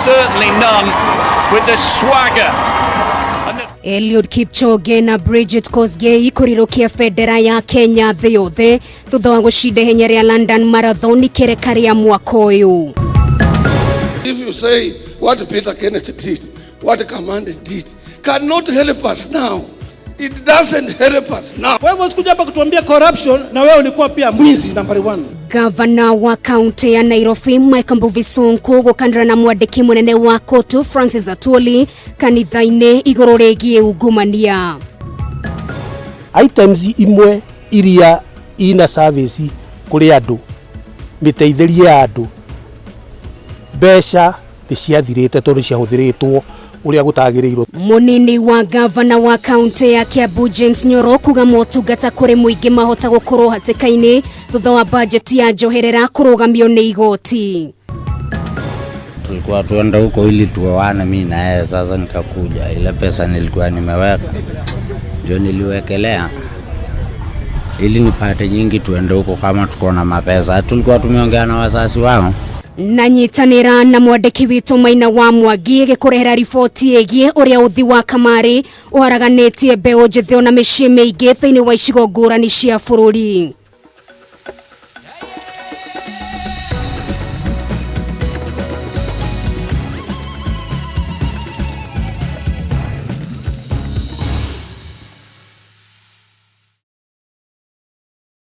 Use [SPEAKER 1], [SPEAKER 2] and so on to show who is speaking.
[SPEAKER 1] certainly none with the swagger. And the
[SPEAKER 2] Eliud Kipchoge na Bridget Kosgei kũrirũkia bendera ya Kenya thĩ yothe thutha wa gũcinda ihenya rĩa London Marathon ikereka rĩa mwaka ũyũ.
[SPEAKER 3] If you say what Peter Kenneth did, what Kamande did, cannot help us now. It doesn't help us now.
[SPEAKER 4] Wewe usikuja hapa kutuambia corruption na wewe ulikuwa pia mwizi nambari one.
[SPEAKER 2] Gavana wa kaunti ya Nairobi Mike Mbuvi Sonko gũkanĩra na mwandĩki mũnene wa kotu Francis Atwoli kanitha-inĩ igũrũ rĩgiĩ ungumania.
[SPEAKER 5] Items imwe iria ina service kũrĩ andũ, mĩteithĩrie ya andũ, mbeca nĩ ciathirĩte tondũ ciahũthĩrĩtwo ũrĩa gũtagĩrĩirwo.
[SPEAKER 2] Mũnini wa gavana wa kaunti ya Kiambu James Nyoro kuga motungata kũrĩ mũingĩ mahota gũkorwo hatĩka-inĩ thutha wa bajeti ya njoherera kũrũgamio nĩ igoti.
[SPEAKER 6] Tulikuwa tuenda huko ili tuoane mi na yeye. Sasa nikakuja, ile pesa nilikuwa nimeweka ndio niliwekelea ili nipate nyingi tuende huko kama tuko na mapesa. Tulikuwa tumeongea na wazazi wao.
[SPEAKER 2] Na nyitanĩra na mwandĩki witũ Maina wa Mwangi gĩkũrehera riboti ĩgiĩ ũrĩa ũthi wa kamarĩ ũharaganĩtie mbeũ njĩthĩ ona mĩciĩ mĩingĩ thĩinĩ wa icigo ngũrani cia bũrũri.